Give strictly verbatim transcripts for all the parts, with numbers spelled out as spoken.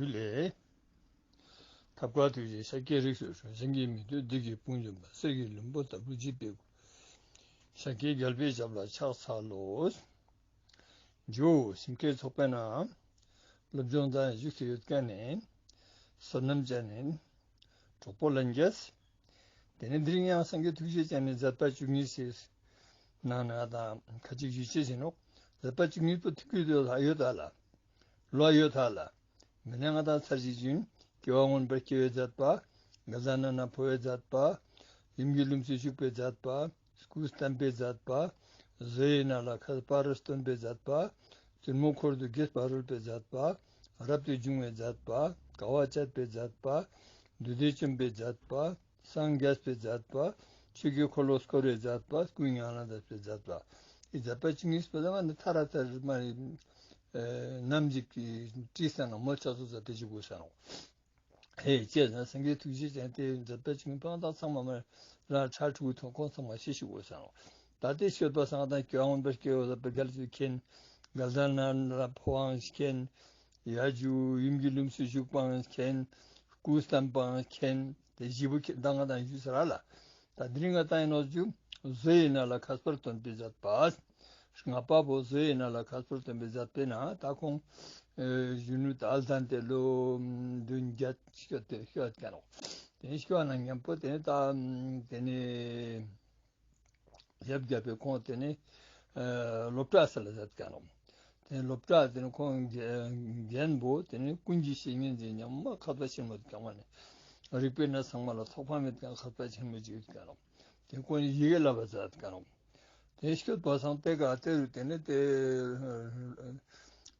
ལས། ཐབས་མཁས་ཐུགས་རྗེས་ཤཱཀྱའི་རིགས་སུ་འཁྲུངས། གཞན་གྱིས་མི་ཐུབ་བདུད་ཀྱི་དཔུང་འཇོམས་པ། གསེར་གྱི་ལྷུན་པོ་ལྟ་བུར་བརྗིད་པའི་སྐུ། ཤཱཀྱའི་རྒྱལ་པོའི་ཞབས་ལ་ཕྱག་འཚལ་ལོ། ཇོ་བོ་སེམས་བསྐྱེད་ཚོགས་པའི་ནང་སློབ་སྦྱོང་དང་བཞུགས་སུ་ཡོད་མཁན་ནི་བསོད་ནམས་ཅན་ནི་གྲོགས་པོ་ལྷན་རྒྱས། དེ་ནས་འདིར་ཡང་སངས་རྒྱས་ཐུགས་རྗེ་ཅན་ནི་མཛད་པ་བཅུ་གཉིས་སི་ནང་ན་དང་ཁ་ཅིག་ཞུ་ཅེས་ཡིན་ནོག། མཛད་པ་བཅུ་གཉིས་པོ་ཐུགས་ཀྱི་དོན་ལ་ཡོད་ད་ལ། ལོ་ཡོད་ད་ལ། མི་ནས་ང་དང་ཚར་ཞིག་བྱུང་། སྐྱེ་བ་མངོན་པར་སྐྱེ་བའི་མཛད་པ། དགའ་ལྡན་ནང་ན་འཕོ་བའི་མཛད་པ། ཡུམ་གྱི་ལྷུམས་སུ་ཞུགས་པའི་མཛད་པ། སྐུ་བལྟམས་པའི་མཛད་པ། བཟོ་ཡི་ནང་ལ་མཁས་པར་སྟོན་པའི་མཛད་པ། བཙུན་མོ་འཁོར་དུ་དགྱེས་པར་རོལ་པའི་མཛད་པ། རབ་ཏུ་བྱུང་བའི་མཛད་པ། དགའ་བ་བཅད་པའི་མཛད་པ། བདུད་སྡེ་བཅོམ་པའི་མཛད་པ། སངས་རྒྱས་པའི་མཛད་པ། ཆོས་ཀྱི་འཁོར་ལོ་བསྐོར་བའི་མཛད་པ། སྐུ་མྱ་ངན་ལས་འདས་པའི་མཛད་པ། འི་མཛད་པ་བཅུ་གཉིས་པོ་ལ་མ་ནི་ཐ་ར་ཐར་མ་ནི་ནམ་ཞིག་གི་བྲིས་ས་ན་མོ་ཆ་སོ་ས་དེ་ཞིག་དགོས་ས་ནོག། ཧེ་ཅེས་ན་སངས་རྒྱས་ཐུགས་རྗེ་ཅན་དེ་མཛད་པ་བཅུ་གཉིས་པོ་དང་ཚང་མ་མ་ནི་རང་ཕྲུ་གུ་ཐོང་ཁོང་ཚང་མ་ཤེས་ཤིག་དགོས་ས་ནོག། ད་དེ་ཤོད་པ་སང་དང་སྐྱེ་བ་མངོན་པར་སྐྱེ་བ་ལ་བརྒྱལ་ཚུལ་མཁྱེན། དགའ་ལྡན་ནང་ལ་འཕོ་བའང་མཁྱེན། ཡ་ཇུ་ཡུམ་གྱི་ལྷུམས་སུ་ཞུགས་པའང་མཁྱེན། སྐུ་བལྟམས་པའང་མཁྱེན། དེ་བཞི་པོ་མཁྱེན་དང་ང་དང་ཞུས་ཟེར་ར་ལ། ད་འདི་རིང་ང་དང་ཡིན་ནོག་ཞུ། བཟོ་ཡི་ནང་ལ་མཁས་པར་སྟོན་པའི་མཛད་པ། ལྔ་པ་པོ་བཟོ་ཡི་ནང་ལ་མཁས་པར་སྟོན་པའི་མཛད་པའི་ནང་ད་ཁོང་གཞོན་ནུ་དགའ་ལྡན་དེ་ལོ་བདུན་བརྒྱད་ཤོད་དེ་ཤོད་ཀྱང་ནོག། དེ་ནས་ཤོད་ན་མཉམ་པོ་དེ་ནས་ད་དེ་ནས། ཞབས་བརྒྱ་པའི་ཁོང་དེ་ནི་སློབ་གྲྭ་ས་ལ་ཟད་ཀ་ནོག། དེ་ནི་སློབ་གྲྭ་དེ་ནི་ཁོང་རྒན་པོ་དེ་ནི་ཀུན་གྱི་བཤེས་གཉེན་ཟེར་ཉམས་མ་མཁས་པ་ཆེན་མོ་དེ་གང་བ་ནི་རིག་པའི་གནས་ཚང་མ་ལ་ཐོགས་པ་མེད་ཀྱང་མཁས་པ་ཆེན་མོ་ཅིག་ཡོད་ཀ་ནོག། དེ་ཁོང་ཡི་གེ་བསླབ་པ་ཟད་ཀ་ནོག། དེ་ཤོད་པ་སང་དེ་ག་དེ་རུ་དེ་ནི་དེ་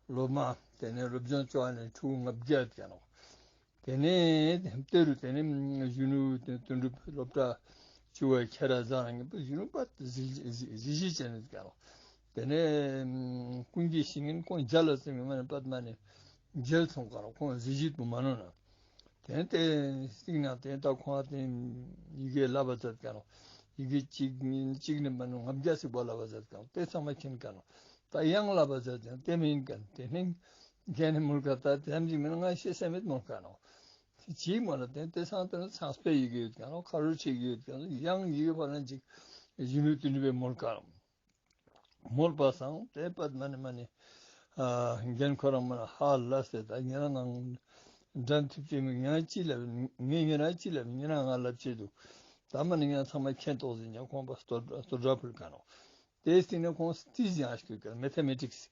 སློབ་མ་དེ་ནི་སློབ་སྦྱོང་བཅོ་བ་ནི་ཕྲུ་གུ་ལྔ་བརྒྱ་ཡོད་ཀ་ནོག། དེ་ནས་དེ་རུ་དེ་ནས་གཞོན་ནུ་དེ་དོན་གྲུབ་སློབ་གྲྭ་བཅུ་བའི་ཁྱེད་ར་ཟ་རང་ངེས་པ་གཞོན་ནུ་པ་གཟི་བརྗིད་ཅན་ནི་ཀ་ནོག། དེ་ནས་ཀུན་གྱི་བཤེས་གཉེན་ཁོང་རྒྱལ་ལ་ཟེར་མི་མ་ནི་པད་མ་ནི་རྒྱལ་སོང་ཀ་ནོག། ཁོང་གཟི་བརྗིད་པོ་མ་ནོར་ན། དེ་ནས་དེ་སྟིང་ན་དེ་ད་ཁོང་དེ་ཡི་གེ་བསླབ་པ་མཛད་ཀ་ནོག། ཡི་གེ་གཅིག་གཉིས་གཅིག་ནས་མ་ནི་ལྔ་བརྒྱ་ཞིག་པོ་བསླབ་པ་མཛད་ཀ་ནོག། དེ་ཚང་མ་མཁྱེན་ཀ་ནོག། ད་དབྱངས་བསླབ་པ་མཛད་ཀྱང་དེ་མིན་ཀ་དེ་ནས། རྒན་ནི་མོལ་ཁ་ད་དེ་ཙམ་ཞིག་མིན་ན་ང་ཤེས་ས་མེད་མོལ་ཁ་ནོག། ཅིག་མོལ་ལ་དེ་དེ་སང་དེ་ནི་ཚངས་པའི་ཡི་གེ་ཡོད་ཀ་ནོག། ཁ་རུ་ཁྲིད་ཡི་གེ་ཡོད་ཀ་ནོག། ཡང་ཡི་གེ་ཕར་ན་ཅིག་གཞོན་ནུ་དོན་གྲུབ་པའི་མོལ་ཁ་ནོག། མོལ་པ་སང་དེ་པད་མ་ནི་མ་ནི་ཨ་རྒན་ཁོ་རང་མ་ནི་ཧ་ལས་ཏེ་ད་ཉེ་རང་ནང་འགྲན་ཐུབ་ཅེས་མི་ང་ཅི་ལབ་ངས་ཉེ་རང་ཅི་ལབ་ཉེ་རང་ང་ལབ་ཅེས་འདུག། ད་མ་ནི་ང་ཚང་མ་མཁྱེན་ཏོག་ཟིན་ཀྱང་ཁོང་པ་སྟོད་སྟོད་ར་ཕུལ་ཀ་ནོག། དེའི་སྟེང་ནས་ཁོང་རྩིས་སྦྱང་ཞིག་ཡོད་ཀ་ནོག། མེ་ཐེ་མེ་ཊིག་སི།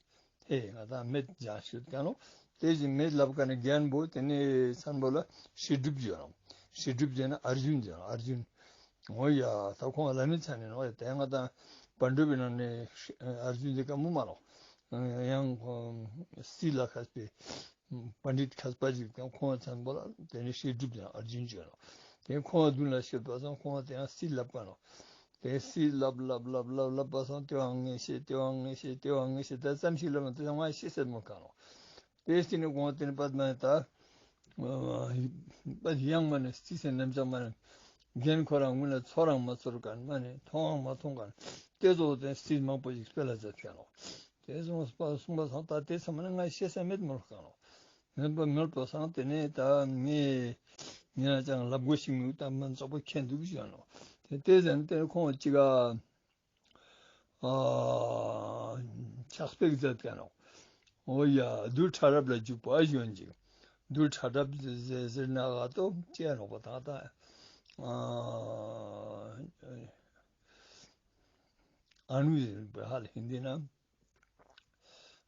ཧེ་ང་དང་མེད་སྦྱང་ཞིག་ཡོད་ཀ་ནོག། དེ་བཞིན་མེད་ལབ་ཀ་ནི་རྒན་པོ་དེ་ནི་མཚན་པོ་ལ་ཧྲི་སྒྲུབ་ཟེར་ནོག། ཧྲི་སྒྲུབ་ཟེར་ན་ཨར་ཇུན་ཟེར་ནོག། ཨར་ཇུན། འོ་ཡ་ད་ཁོང་ལ་མི་མཚན་ནི་ནོག། དེ་ང་དང་པཎ་གྲུབ་པའི་ནང་ནས་ཨར་ཇུན་དེ་ཀ་མོ་མ་ནོག། ཡང་ཁོང་རྩིས་ལ་མཁས་པའི་པཎྜི་ཏ་མཁས་པ་ཞིག་ཀྱང་ཁོང་མཚན་པོ་ལ་དེ་ནི་ཧྲི་སྒྲུབ་ཀྱང་ཨར་ཇུན་ཅོ་ནོག། དེ་ཁོང་མདུན་ལ་ཤོད་པ་སང་ཁོང་དེ་ཡང་རྩིས་ལབ་ཀ་ནོག། དེ་རྩིས་ལབ་ལབ་ལབ་ལབ་ལབ་པ་སང་དེ་བ་ངས་ཤེས་དེ་བ་ངས་ཤེས་དེ་བ་ངས་ཤེས་ད་ཙམ་ཞིག་ལབ་ན་དེ་ཚང་མ་ཤེས་ཟེར་མོལ་ཀ་ནོག། དེ་སྟིང་ནས་ཁོང་དེ་ནི་པད་མ་ད་པད་ཡང་མ་ནི་རྩིས་ཟེར་ནམ་ཅང་མ་ནི་རྒན་ཁོ་རང་ངུ་ལ་ཚོར་རང་མ་ཚོར་ཀ་ནི་མ་ནི་མཐོང་རང་མ་མཐོང་ཀ་ནི་དེ་ཚོ་དེ་རྩིས་མང་པོ་ཞིག་སྤེལ་ལ་མཛད་ཀ་ནོག། དེ་གསུངས་པ་གསུངས་པ་སང་ད་དེ་ཚང་མ་ནི་ང་ཤེས་ས་མེད་མོལ་ཀ་ནོག། མེད་པ་མེད་པ་སང་དེ་ནས་ད་ངས་ཉེ་རང་ཅང་ལབ་དགོས་ཤིག་མི་ད་མི་ཚོགས་པ་མཁྱེན་འདུག་ཞུ་ནོག། དེ་དེ་ཟེར་ན་དེ་ཁོང་ཅིག་ག་ཨ་ཕྱག་དཔེ་མཛད་ཀ་ནོག། འོ་ཡ་རྡུལ་ཕྲ་རབ་ལ་འཇུག་པ་ཞུ་ཅིག། རྡུལ་ཕྲ་རབ་ཟེར་ཟེར་ན་ག་ཏོ་ཅི་ཡ་ནོག་པ་ད་ད་ཨ་ཨ་ནུ་ཟེར་བ་ཧ་ལ་ཧིན་དི་ན།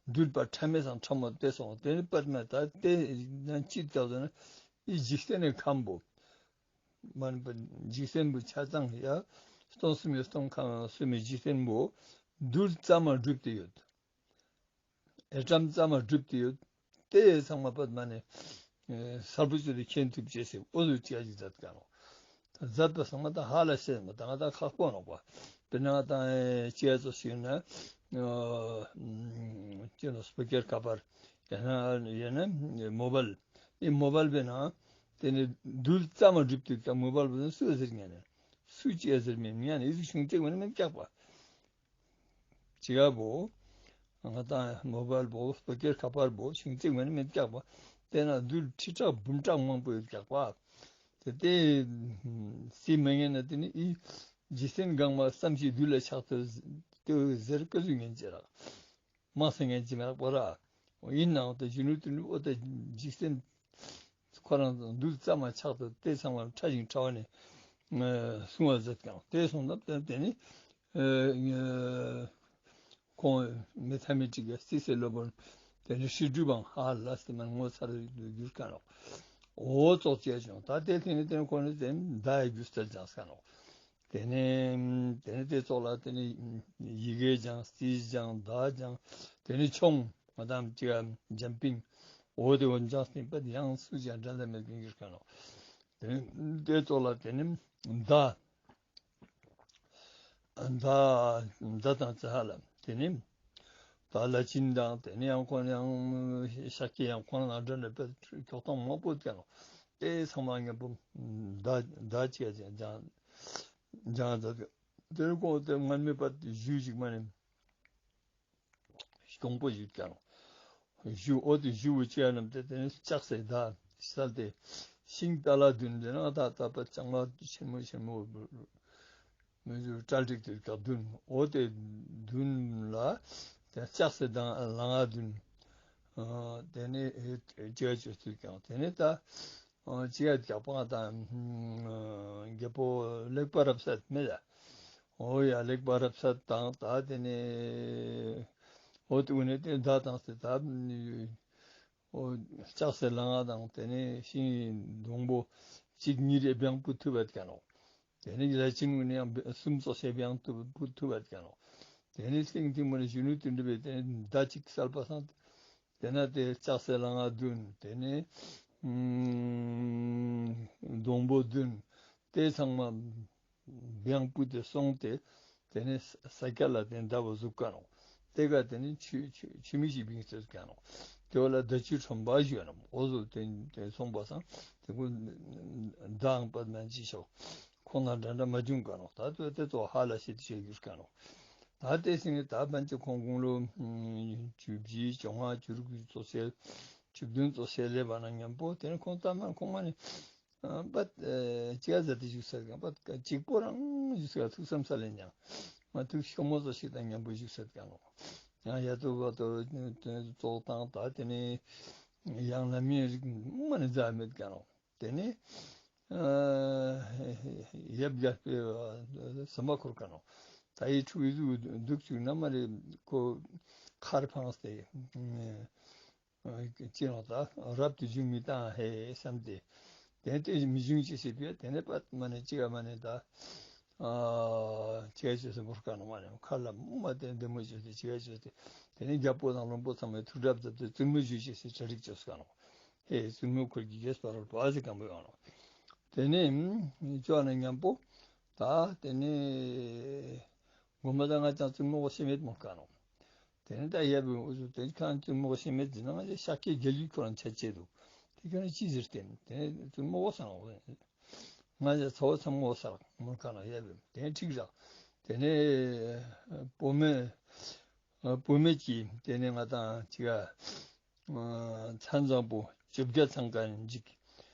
རྡུལ་པ་ཕྲ་མེད་སང་ཕྲ་མོ་སྟེ་སོང་། དེ་ནི་པད་མ་ད་དེ་ན་ཅི་ལྟ་བུ་ན་འི་འཇིག་རྟེན་ནི་ཁམས་པོ། མ་ནི་པ་འཇིག་རྟེན་པོ་ཆ་ཚང་ཡ། སྟོང་གསུམ་ཡོད་སྟོང་ཁམས་གསུམ་མི་འཇིག་རྟེན་པོ། རྡུལ་ཙམ་མ་གྲུབ་སྟེ་ཡོད། ཨེ་ཊམ་ཙམ་མ་གྲུབ་སྟེ་ཡོད། དེ་ཚང་མ་པད་མ་ནི་ཨེ་གསལ་པོ་བཅོས་ཏེ་མཁྱེན་ཐུབ་ཅེས་ཟེར་འོ་ཟུག་ཅིག་ཡ་ཅིག་མཛད་ཀ་ནོག། མཛད་པ་ཚང་མ་ད་ཧ་ལ་ཤེས་མ་ད་ང་ད་ཁག་པོ་ནོག་པ། དཔེར་ན་ང་ད་ཅི་ཡ་ཚོ་ཞིག་ན་ཨ་ཅི་ནོག་སྤོ་ཀེར་ཁ་པར་ཡང་ན་ཡང་ན་མོ་བལ། འི་མོ་བལ་བེ་ན་དེ་ནི་རྡུལ་ཙམ་མ་གྲུབ་སྟེ་ཀ་མོ་བལ་བེ་ན་སུ་ཟེར་ཉན་ནས་སུ་ཅི་ཡ་ཟེར་མེད་ཉན་ནས་འི་ཟུག་ཤིང་ཙེག་མེད་ན་མེད་ཀྱག་པ། ཅི་ག་བོ། ང་ད་མོ་བལ་བོ་སྤོ་ཀེར་ཁ་པར་བོ་ཤིང་ཙེག་མེད་ན་མེད་ཀྱག་པ། དེ་ན་རྡུལ་ཁྲི་ཕྲག་འབུམ་ཕྲག་མང་པོ་ཡོད་ཀྱག་པ། དེ་དེ་སྲིད་མི་ངན་ན་དེ་ནི་ཨི་འཇིག་རྟེན་གང་མ་བསམ་ཤེས་རྡུལ་ལ་ཆགས་ཏེ་དེ་ཟེར་ཀ་ཟུག་ངན་ཅེ་རག་མ་སེ་ངན་ཅེ་མ་རག་པ་ར། ཡིན་ནའང་དེ་གཞོན་ནུ་དེ་ནི་འོ་དེ་འཇིག་རྟེན་ཁོ་རང་རྡུལ་ཙམ་མ་ཆགས་ཏེ་དེ་ཚང་མ་ཕྲ་ཞིང་ཕྲ་བ་ནས་གསུང་བ་མཛད་ཀྱང་དེ་སོང་ཙང་དེ་ནི་ཁོང་མེ་ཐ་མེ་ཊིག་གི་རྩིས་སེ་སློབ་དཔོན་དེ་ནི་ཧྲི་གྲུབ་པའང་ཧ་ལ་སྟེ་མ་ངོ་ཚར་གྱུར་ཀ་ནོག་འོ་ཙོགས་ཅེས་བྱུང་ད་དེ་དེ་ནི་དེ་ནི་ཁོང་ནི་དེ་ནི་མདའ་ཡི་རྒྱུ་རྩལ་སྦྱངས་ཀ་ནོག་དེ་ནས་དེ་ནས་དེ་ཙོགས་ལ་དེ་ནས་ཡི་གེ་སྦྱངས་རྩིས་སྦྱངས་མདའ་སྦྱངས་དེ་ནས་མཆོང་ང་དང་ཅི་ཡ་འཇམ་པིང་འོ་དེ་འོ་སྦྱངས་ཏེ་པད་ཡང་སུ་ཅང་འགྲན་ཟླ་མེད་པའི་ཡུལ་ཁ་ནོག་དེ་ནས་དེ་ཙོགས་ལ་དེ་ནས་མདའ་མདའ་མདའ་དང་ཙི་ཧ་ལ་དེ་ནས་ད་ལ་ཅིན་དང་དེ་ནས་ཡང་ཁོང་ཡང་ཤཱཀྱའི་ཡང་ཁོང་ལ་འགྲན་ཟླ་པད་ཁྱོག་ཐང་མང་པོ་ཡོད་ཀ་ནོག་དེ་ཚང་མ་མཉམ་པོ་མདའ་མདའ་ཅི་ཡ་ཅི་ཡ་སྦྱངས། སྦྱངས་ད་དེ་ནི་ཁོང་དེ་སྔན་མེ་པད་གཞུ་ཞིག་མ་ནེ་གྱོང་པོ་ཞིག་ཀྱང་གཞུ་འོ་དེ་གཞུ་བོ་ཅི་ཡ་ནམ་དེ་དེ་ནི་ལྕགས་སྲེག་མདའ་སལ་ཏེ་ཤིང་ཏ་ལ་བདུན་དེ་ན་ད་ད་པད་ལྕང་མ་ཆེན་མོ་ཆེན་མོ་མི་ཞུ་གྲལ་སྒྲིག་དེ་ཀ་བདུན་འོ་དེ་བདུན་ལ་དེ་ལྕགས་སྲེག་མདའ་ལང་ང་བདུན། དེ་ནི་ཅི་ཡ་ཅོ་ཚུལ་ཀྱང་དེ་ནི་ད། ཨོ་ཅི་ཡ་རྒྱག་པ་དང་རྒྱལ་པོ་ལེགས་པར་རབ་གསལ་མེད་ལ། འོ་ཡ་ལེགས་པར་རབ་གསལ་དང་ད་དེ་ནས་འོ་དེ་འུ་ནས་དེ་མདའ་དང་སྟེ་ད་འོ་ལྕགས་སྲེག་ལང་ང་དང་དེ་ནས་ཤིང་སྡོང་པོ་གཅིག་གཉིས་རེ་བེང་པུ་ཐུབ་པ་ཀ་ནོག་དེ་ནས་ལ་ཅིན་འུ་ནས་ཡང་སུམ་ཙོགས་ཤེས་བེང་པུ་ཐུབ་པ་ཀ་ནོག་དེ་ནས་སྟེང་དེ་མོ་ནས་གཞོན་ནུ་དེ་འདྲ་བའི་དེ་ནས་མདའ་གཅིག་སལ་པ་སང་། དེ་ན་དེ་ལྕགས་སྲེག་ལང་ང་བདུན། དེ་ནས་སྡོང་པོ་བདུན། དེ་ཚང་མ་བེང་པུ་དེ་སོང་སྟེ། དེ་ནས་ས་སྐྱ་ལ་དེ་མདའ་བོ་ཟུག་ཀ་ནོག་དེ་ག་དེ་ནས་ཆུ་ཆུ་ཆུ་མིག་ཞིག་བིང་སྟེ་ཀ་ནོག་དེ་བོ་ལ་མདའ་ཆུ་ཁྲོན་པ་ཞུ་ནོག་འོ་ཟུག་དེ་དེ་སོང་པ་སང་དེ་ཀུན་མདའ་ཨང་པད་མན་ཅི་ཤོག་ཁོང་ལ་འདྲ་འདྲ་མ་བྱུང་ཀ་ནོག་ད་དེ་དེ་ཚོ་ཧ་ལ་ཤེས་ཏེ་ཤེས་གྱུར་ཀ་ནོག་ད་དེ་སེང་ད་ཕན་ཆད་ཁོང་དགུང་ལོ་བཅུ་བཞི་བཅོ་ལྔ་བཅུ་དྲུག་ཙོགས་ཤེས་བཅུ་བདུན་ཙོགས་ཤེས་སླེབས་པ་ན་མཉམ་པོ་དེ་ནི་ཁོང་ད་མ་ཁོང་མ་ནི་པད་ཅི་ག་ཟ་དེ་བཞུགས་ས་གང་པད་གཅིག་པོ་རང་བཞུགས་ས་ཐུགས་བསམ་ས་ལེན་ཀྱང་མ་ཐུགས་ཤོ་མོ་ཙོགས་ཤིག་དང་མཉམ་པོ་བཞུགས་ས་གང་ནོག་ཡང་ཡ་ཏོ་བ་ཏོ་ཙོགས་དང་ད་དེ་ནི་ཡང་ལ་མིའི་རིགས་མ་ནི་ཟ་མེད་ཀ་ནོག་དེ་ནས་ཡབ་རྒྱལ་པོའི་སེམས་པ་འཁོར་ཀ་ནོག་ད་ཡི་ཕྲུ་གུ་ཟུག་འདུག་ཅུག་ན་མ་རེ་ཁོ་ཁར་འཕངས་ཏེ་ཅི་ནོག་ད་རབ་ཏུ་བྱུང་མི་བཏང་ཧེ་བསམ་སྟེ་དེ་དེ་མི་བྱུང་ཅི་ཟེར་པས་དེ་ནས་པད་མ་ནས་ཅི་ག་མ་ནས་ད་ཅི་ག་ཅི་ཟེར་འཁོར་ཀ་ནོག་མ་ནས་ཁར་ལ་མ་དེ་འདི་མོ་ཅི་ཟེར་ཅི་ག་ཅི་ཟེར་དེ་ནས་རྒྱལ་པོ་དང་བློན་པོ་ཚང་མས་ཐུགས་གྲབས་མཛད་དེ་བཙུན་མོ་བཞུགས་ཅི་ཟེར་གྲ་སྒྲིག་བཅོས་ཀ་ནོག་ཧེ་བཙུན་མོ་ཁོར་གྱི་རྒྱས་པར་བ་ཟེར་གང་པོ་ཡོང་ནོག་དེ་ནས་ཅོ་ནས་མཉམ་པོ་ད་དེ་ནས་དགོན་པ་ད་ང་ཅང་བཙུན་མོ་བོ་ཤེས་མེད་མོལ་ཀ་ནོག་དེ་ནས་ད་ཡབ་བི་འུ་ཚོ་དེ་ཁང་བཙུན་མོ་བོ་ཤེས་མེད་ཟེར་ན་ང་ཅག་ཤཱཀྱའི་རྒྱལ་བུ་ཁོ་རང་ཆ་ཅེས་འདུག་དེ་ཁྱོད་རང་ཅི་ཟེར་ཏེ་དེ་ནས་བཙུན་མོ་བོ་ས་ནོག་ང་ཅག་ཚ་བོ་ཚ་མོ་བོ་ས་མོལ་ཀ་ནོག་ཡབ་བི་དེ་ནས་འགྲིག་རག་དེ་ནས་བུ་མོ་བུ་མོ་གྱིས་དེ་ནས་ང་དང་ཅི་ག་མཚན་བཟང་པོ་བཅོ་བརྒྱད་ཚང་ཀ་ཅིག་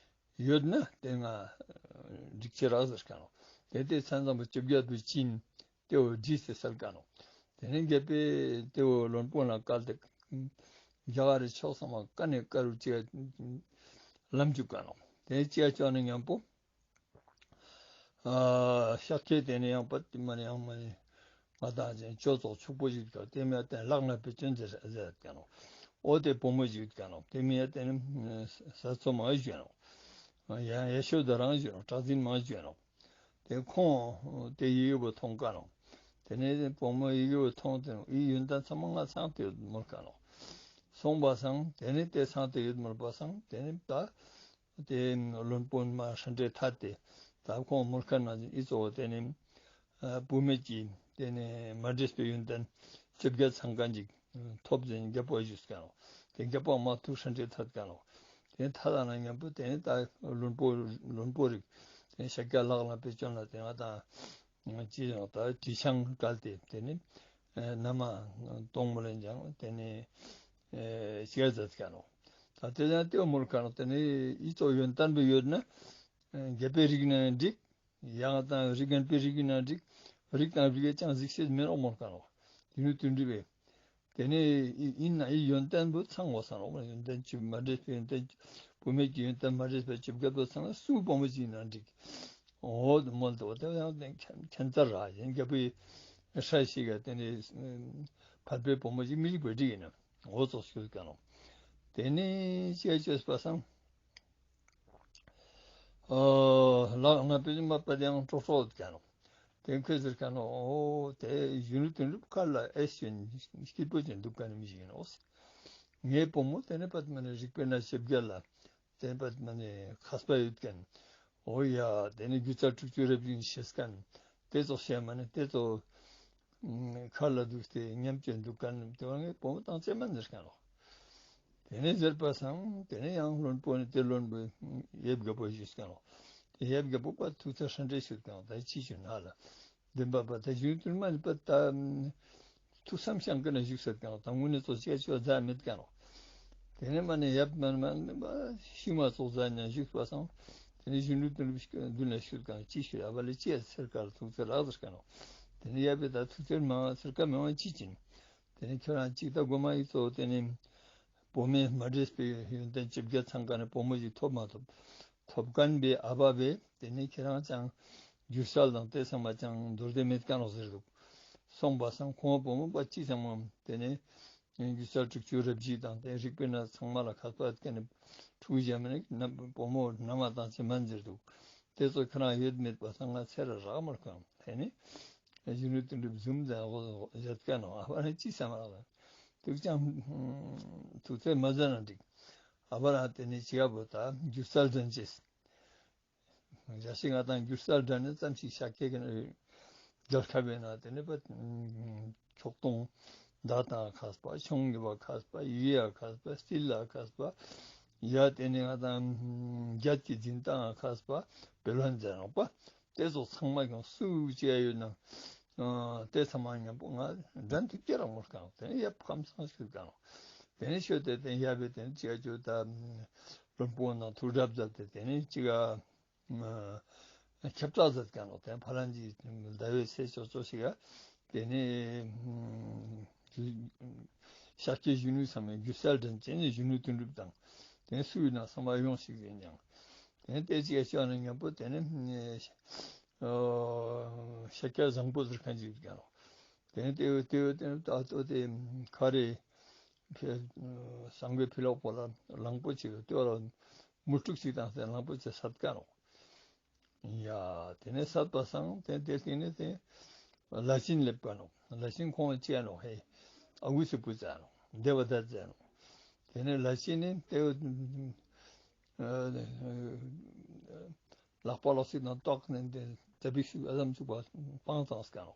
ཡོད་ན་དེ་ང་འགྲིག་ཅེས་རག་ཟེར་ཀ་ནོག་དེ་དེ་མཚན་བཟང་པོ་བཅོ་བརྒྱད་པོ་ཅིན་དེ་བོ་བྲིས་ཏེ་སལ་ཀ་ནོག་དེ་ནས་རྒྱལ་པོས་དེ་བོ་བློན་པོ་ལ་བཀལ་ཏེ་རྒྱ་གར་རི་ཕྱོགས་ཚང་མ་ཀ་ནས་ཀ་རུ་ཅི་ག་ལམ་བཅུག་ཀ་ནོག་དེ་ནས་ཅི་ག་ཅོ་ནས་མཉམ་པོ། ཤཱཀྱའི་དེ་ནས་ཡང་པ་དེ་མ་ནས་ཡང་མ་ནས་ང་དང་ཅན་ཅོ་ཙོགས་ཕྱུག་པོ་ཞིག་ཀ་དེ་མིན་ཡ་དེ་ལག་ན་པའི་ཅོན་ཟེར་ཟེར་ཀ་ནོག་འོ་དེ་བུ་མོ་ཞིག་ཀ་ནོག་དེ་མིན་ཡ་དེ་ནི་ས་འཚོ་མ་ཞུ་ནོག་ཡང་ཡ་ཤོ་དེ་རང་ཞུ་ནོག་གྲགས་འཛིན་མ་ཞུ་ནོག་དེ་ཁོང་དེ་ཡི་གེ་བོ་མཐོང་ཀ་ནོག་དེ་ནས་བུ་མོ་ཡི་གེ་བོ་མཐོང་དེ་ཡི་ཡོན་ཏན་ཚང་མ་ང་ཚང་དེ་ཡོད་མོལ་ཀ་ནོག་སོང་པ་སང་དེ་ནས་དེ་ཚང་དེ་ཡོད་མོལ་པ་སང་དེ་ནས་ད། དེ་བློན་པོ་མ་ཧྲན་ཏེ་ཐད་དེ་ད་ཁོང་མོལ་ཁན་ནང་ཨི་ཙོགས་དེ་ནི་བུད་མེད་ཀྱི་དེ་ནི་མ་འདྲེས་པའི་ཡོན་ཏན་བཅོ་བརྒྱད་ཚང་ཁན་ཅིག་ཐོབ་ཟེར་རྒྱལ་པོ་ཞུས་ཀ་ནོག་དེ་རྒྱལ་པོ་མ་ཐུག་ཧྲན་ཏེ་ཐད་ཀ་ནོག་དེ་ཐད་ལ་ན་མཉམ་པོ་དེ་ནི་ད་བློན་པོ་བློན་པོ་རིགས་དེ་ཤཱཀྱ་ལག་ལེན་པའི་སྐྱོན་ལ་དེ་ང་དང་ཅི་ཡང་ད་དྲི་ཆང་བཀལ་ཏེ་དེ་ནི་ན་མ་གཏོང་མོ་ལེན་ཀྱང་དེ་ནི་ཤེས་མཛད་ཀ་ནོག་ད་དེ་ཡང་ལྟེ་བ་མོལ་ཁན་ནོག། དེ་ནེ་ཨི་ཙོགས་ཡོན་ཏན་པོ་ཡོད་ན་རྒྱལ་པོའི་རིགས་ན་འགྲིག། ཡང་དང་རིགས་རྒན་པའི་རིགས་ན་འགྲིག། རིགས་དང་རིགས་ཀྱང་གཟིགས་ཤེས་མེད་རོགས་མོལ་ཁན་ནོག། ཡུལ་དུ་འདྲི་བས། དེ་ནེ་ཨིན་ན་ཨི་ཡོན་ཏན་པོ་ཚང་བ་སང་རོགས། ཡོན་ཏན་བཅུ་མ་འདྲེས་པའི་ཡོན་ཏན་བུད་མེད་ཀྱི་ཡོན་ཏན་མ་འདྲེས་པའི་བཅོ་བརྒྱད་པོ་ཚང་ན་སུ་བུ་མོ་ཅིག་ན་འགྲིག། འོ་མོལ་ཏེ་འོ་དེ་ཡང་ཁྱད་མཚར་ར་ཡིན། རྒྱལ་པོའི་སྲས་ཤིག་ག་དེ་ནེ་ཕལ་པའི་བུ་མོ་ཅིག་མི་རིགས་པའི་འགྲིག་ཡིན་ན། འོ་ཙོགས་ཞུ་ཁན་ནོག། དེ་ནེ་ཅི་ཡ་ཅོས་པ་སང་། ཨོ་ལགས་ང་པེ་ཅིན་མ་པ་དེ་ཡང་ཀྲོག་ཀྲོག་ཡོད་ཁན་ནོག། དེ་ཁོས་ཟེར་ཁན་ནོག། འོ་དེ་གཞོན་ནུ་དོན་གྲུབ་ཁ་ལ་ཨེ་ཤེས་སྐྱིད་པོ་ཅན་དུག་ཁན་མི་ཞིག་ཡིན་ནོག། ངའི་བུ་མོ་དེ་ནེ་པད་མ་ནེ་རིག་པའི་གནས་བཅོ་བརྒྱད་ལ་དེ་ནེ་པད་མ་ནེ་མཁས་པ་ཡོད་ཁན། འོ་ཡ་དེ་ནེ་སྒྱུ་རྩལ་དྲུག་ཅུ་རེ་བཞི་ཤེས་ཁན་དེ་ཙོགས་ཤེས་མ་ནེ་དེ་ཙོགས་ཁ་ལ་དུག་སྟེ་ཉམས་ཅན་དུག་ཁན་དེ་བ་ངའི་བུ་མོ་དང་ཅི་མ་ཟེར་ཁན་ནོག། དེ་ནེ་ཟེར་པ་སང་དེ་ནེ་ཡང་བློན་པོ་ནི་དེ་བློན་པོ་ཡབ་རྒྱལ་པོ་ཞུས་ཁན་ནོག། ཡབ་རྒྱལ་པོ་པ་ཐུགས་ཚེ་ཧྲན་ཏེ་ཞུས་ཁན་ནོག། ད་ཅི་ཞུ་ན་ལ་བདེན་པ་པ་ད་གཞོན་ནུ་དོན་གྲུབ་མ་ནེ་པ་ད་ཐུགས་བསམ་བཞེངས་ཁན་ནི་བཞུགས་ཟེར་ཁན་ནོག། ད་དངོས་གནས་ཙོགས་ཅི་ཡ་ཅོ་མཛད་མེད་ཁན་ནོག། དེ་ནེ་མ་ནེ་ཡབ་མ་ནེ་མ་ནེ་མ་ཤི་མ་ཙོགས་མཛད་ན་བཞུགས་པ་སང་དེ་ནེ་གཞོན་ནུ་དོན་གྲུབ་མདུན་ལ་ཞུས་ཁན་ཅི་ཞུ་ཡ་བ་ལེ་ཅི་ཡ་ཟེར་ཁ་ལ་ཐུགས་ཚེ་རག་ཟེར་ཁན་ནོག། དེ་ནེ་ཡབ་པེ་ད་ཐུགས་ཚེ་མ་ཟེར་ཁ་མེད་པ་ཅི་ཅིན། དེ་ནེ་ཁྱོད་རང་ཅིག་ད་གོ་མ་ཨི་ཙོགས་དེ་ནེ་བུད་མེད་མ་འདྲེས་པའི་ཡོན་ཏན་བཅོ་བརྒྱད་ཚང་ཁན་ནི་བུ་མོ་ཞིག་ཐོབ་མ་ཐོབ། ཐོབ་ཁན་པའི་ཨ་བ་བས་དེ་ནེ་ཁྱེད་རང་ཅང་སྒྱུ་རྩལ་དང་དེ་ཚང་མ་ཅང་མདོར་བསྡུས་མེད་ཁན་ནོག་ཟེར་དུག། སོང་པ་སང་ཁོང་བུ་མོ་པ་ཅི་ཚང་མ་དེ་ནེ་སྒྱུ་རྩལ་དྲུག་ཅུ་རེ་བཞི་དང་དེ་རིག་པའི་གནས་ཚང་མ་ལ་མཁས་པ་ཁན་ནི་ཕྲུ་གུ་ཞིག་མ་ནེ་བུ་མོ་ན་མ་དང་ཅི་མ་ཟེར་དུག། དེ་ཙོགས་ཁྱེད་རང་ཡོད་མེད་པ་སང་ང་ཚེ་ར་རག་མ་ཁན་དེ་ནེ། གཞོན་ནུ་དོན་གྲུབ་ཟུམ་ཟེར་ནོག་ཡོད་ཁན་ནོག། ཨ་བ་ནི་ཅི་བསམ་རག་ལ། དུག་ཅང་ཐུགས་ཚེ་མ་ཟེར་ན་འགྲིག། ཨ་བ་རང་དེ་ནེ་ཅི་ག་བོ་ད་སྒྱུ་རྩལ་འགྲན་ཅེས། ཞག་ཅིག་ང་དང་སྒྱུ་རྩལ་འགྲན་ནི་ཙམ་ཞིག་ཤཱཀྱའི་གི་རྒྱལ་ཁབ་ཡིན་ན་དེ་ནེ་པ་ཁྱོག་ཐོང་མདའ་དང་མཁས་པ། ཆུང་ངུ་བ་མཁས་པ། ཡུལ་ཡ་མཁས་པ། སྟིལ་ལ་མཁས་པ། ཡ་དེ་ནེ་ང་དང་རྒྱལ་གྱི་འཛིན་སྟངས་མཁས་པ། བེ་ལོན་ཟེར་ནོག་པ། དེ་ཙོགས་ཚང་མ་ཀྱང་སུ་ཅི་ཡ་ཡོད་ན། ཨ་དེ་ཚང་མ་མཉམ་པོ་ང་འགྲན་དུ་སྐྱེལ་རག་མོལ་ཁན་ནོག། དེ་ནེ་ཡབ་ཁམས་སངས་ཞུས་ཁན་ནོག། དེ་ནེ་ཤོད་དེ་དེ་ཡབ་བེ་དེ་ནེ་ཅི་ཡ་ཅོ་ད་བློན་པོ་ནང་ཐུགས་གྲབས་མཛད་དེ་དེ་ནེ་ཅི་ག་ཨ་ཁྱབ་བརྡལ་མཛད་ཁན་ནོག། དེ་ནེ་ཕ་ལན་གྱི་ཟླ་བའི་ཚེས་ཅོག་ཅོག་ཞིག་ག་དེ་ནེ་ཤཱཀྱའི་གཞོན་ནུ་ཚང་མས་སྒྱུ་རྩལ་འགྲན་ཅེས་ནེ་གཞོན་ནུ་དོན་གྲུབ་དང་དེ་ནེ་སུ་ཡིན་ན་ཚང་མ་ཡོང་ཞིག་ཡིན་ཡང་། དེ་ནེ་དེ་ཅི་ཡ་ཅོ་ན་མཉམ་པོ་དེ་ནེ། ཨ་ཤཱཀྱ་བཟང་པོ་ཟེར་ཁན་ཅིག་ཡོད་ཀྱག་ནོག། དེ་ནེ་དེ་བོ་དེ་བོ་དེ་ནེ་ད་ལྟོ་དེ་ཁ་རེ་ཕི་སང་གོའི་ཕི་ལོག་པོ་ལ་གླང་པོ་ཆེ་ཡོད་དེ་བོ་ལ་མུ་ཏིག་ཅིག་བཏང་སྟེ་གླང་པོ་ཆེ་བསད་ཀ་ནོག། ཡ་དེ་ནེ་བསད་པ་སང་དེ་དེ་སྟིང་ནེ་དེ་ལ་ཆེན་སླེབས་ཀ་ནོག། ལ་ཆེན་ཁོང་ཅི་ཡ་ནོག་ཧེ་ཨ་གུ་སི་བུ་ཙ་ནོག། དེ་བ་ད་ཙ་ནོག། དེ་ནེ་ལ་ཆེན་ནི་དེ་བོ། ལག་པ་ལོག་ཅིག་ནང་ཏོག་ནེ་དེ་ཙ་པིག་ཤུགས་ཨ་ཙམ་ཅིག་པ་སྤང་ཙང་སྐ་ནོག།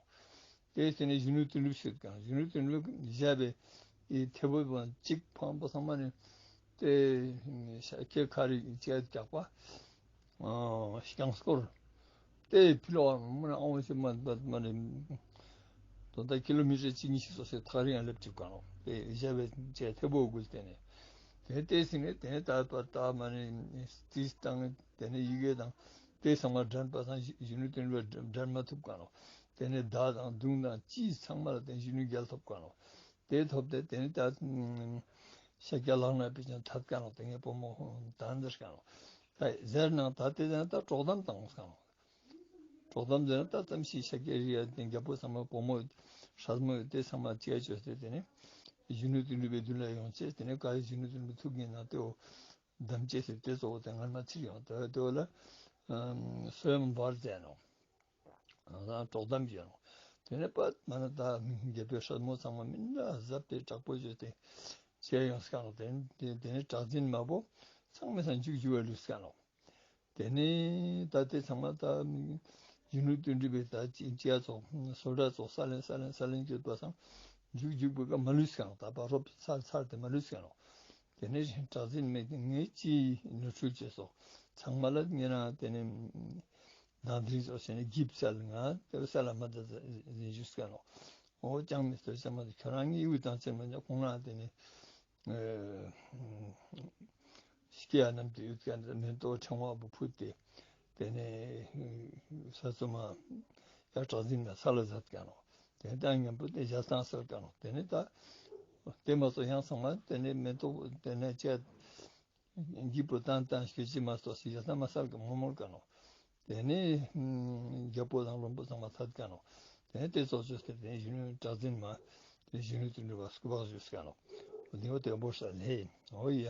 དེ་དེ་ནེ་གཞོན་ནུ་དོན་གྲུབ་ཤོད་ཀྱག། གཞོན་ནུ་དོན་གྲུབ་བཞག་པའི་ཨི་ཐེ་བོ་བ་ཅིག་འཕངས་པ་ཚང་མ་ནེ་དེ་ཤཱཀྱའི་ཁ་རི་ཅིག་རྒྱག་པ་ཨ་རྐྱང་སྐོར་དེ་ཕི་ལོག་མ་ནེ་ཨང་བ་ཞིག་མ་མ་ནེ་དོན་དག་ཀི་ལོ་མི་ཊར་གཅིག་གཉིས་ཤིག་སོ་སོའི་ཐག་རིང་ཡང་སླེབས་ཅིག་ཀ་ནོག། དེ་བཞག་པའི་ཅིག་ཐེ་བོ་དགུ་སྟེ་ནེ། དེ་ལྟས་ཟིན་ནས་དེ་ནས་ད་པ་ད་མ་ནི་རྩིས་དང་དེ་ནས་ཡི་གེ་དང་དེ་ཚང་མ་འགྲན་པ་སང་གཞོན་ནུ་དོན་གྲུབ་འགྲན་མ་ཐུབ་ཀ་ནོག། དེ་ནས་མདའ་དང་མདུང་དང་ཅི་ཚང་མ་ལ་དེ་གཞོན་ནུ་རྒྱལ་ཐོབ་ཀ་ནོག། དེ་ཐོབ་སྟེ་དེ་ནས་ད་ཤཱཀྱ་ལག་ན་པའི་ཅང་ཐད་ཀ་ནོག། དེ་ངའི་བུ་མོ་ད་འདིར་ཀ་ནོག། ད་ཟེར་ནང་ད་དེ་ཟེར་ན་ད་དཀྲོག་གཏམ་བཏང་ཀ་ནོག། དཀྲོག་གཏམ་ཟེར་ན་ད་ཙམ་ཞིག་ཤཱཀྱ་རིགས་ཡ་དེ་རྒྱལ་པོ་ཚང་མ་བུ་མོ་སྲས་མོ་དེ་ཚང་མ་ཅི་ཡ་བཅོས་ཏེ་དེ་ནས་གཞོན་ནུ་དོན་གྲུབ་པའི་མདུན་ལ་ཡོང་ཅེས་དེ་ནས་ག་རེ་གཞོན་ནུ་དོན་གྲུབ་ཐུགས་ངན་ན་དེའོ་གདམ་ཅེས་ཟེར་དེ་གཙོ་བོ་དེ་ངར་མ་ཚིག་ཡོང་དེ་དེའོ་ལ་སོ་ཡམ་བར་མཛད་ནོག། དཀྲོག་གཏམ་བྱས་ནོག། དེ་ནས་པད་མ་ན་ད་རྒྱལ་པོའི་སྲས་མོ་ཚང་མ་མི་འདྲ་གཟབ་སྟེ་དྲག་པོ་བཅོས་ཏེ་ཅི་ཡ་ཡོང་སྐ་ནོག། དེ་ནས་དེ་ནས་གྲགས་འཛིན་མ་བོ་ཚང་མའི་སང་མཇུག་མཇུག་བ་ལུས་སྐ་ནོག། དེ་ནས་ད་དེ་ཚང་མ་ད་གཞོན་ནུ་དོན་གྲུབ་པའི་ད་ཅི་ཅི་ཡ་ཙོགས་སོ་འདྲ་ཙོགས་ས་ལེན་ས་ལེན་ས་ལེན་བཅོས་པ་སང་མཇུག་མཇུག་པོ་ཀ་མ་ལུས་སྐ་ནོག། ད་བར་རོབ་ཚར་ཚར་ཏེ་མ་ལུས་སྐ་ནོག། དེ་ནས་གྲགས་འཛིན་མས་ངས་ཅི་ནོར་འཁྲུལ་བཅོས་སོག་ཚང་མ་ལ་ངེ་རང་དེ་ནས་ནང་དེ་ཙོགས་བྱས་ནས་འགྱིབ་སལ་ང་དེ་བ་སལ་ལ་མ་ད་ཟིན་ཞུས་སྐ་ནོག། འོ་ཅང་མི་སྟོད་ཅང་མ་ཁྱོད་རང་ངའི་དབུས་དང་ཅང་མ་ཁོང་རང་དེ་ནས། ཨེ་སྐྱེ་ཡ་རྣམས་ཏེ་ཡོད་ཀྱག་ནོག། མེ་ཏོག་ཕྲེང་བ་བོ་ཕུལ་ཏེ་ཏེ་ནེ་ས་ཙོ་མ་ཡ་གྲགས་འཛིན་མ་ས་ལ་ཟད་ཀྱག་ནོག། ཏེ་ནེ་ད་མཉམ་པོ་ཏེ་ཞལ་ཏང་སལ་ཀྱག་ནོག། ཏེ་ནེ་ད་ཏེ་མ་ཚོ་ཡང་ཚང་མ་ཏེ་ནེ་མེ་ཏོག་ཏེ་ནེ་ཅི་འཇིགས་པོ་ཏང་ཏང་ཞིག་ཅི་མ་གཏོགས་སི་ཡ་ས་མ་སལ་ཀ་མོལ་མོལ་ཀ་ནོག། ཏེ་ནེ་ཨམ་རྒྱལ་པོ་དང་བློན་པོ་ཚང་མ་ཚད་ཀ་ནོག། ཏེ་ནེ་ཏེ་ཙོགས་ཅོས་ཏེ་ཏེ་ནེ་གཞོན་ནུ་གྲགས་འཛིན་མ་ཏེ་གཞོན་ནུ་དོན་གྲུབ་པ་སྐུ་འབག་ཞུས་ཀ་ནོག། འོ་ཏེ་བོ་ཏེ་བོ་ས་ལེ་འོ་ཡ།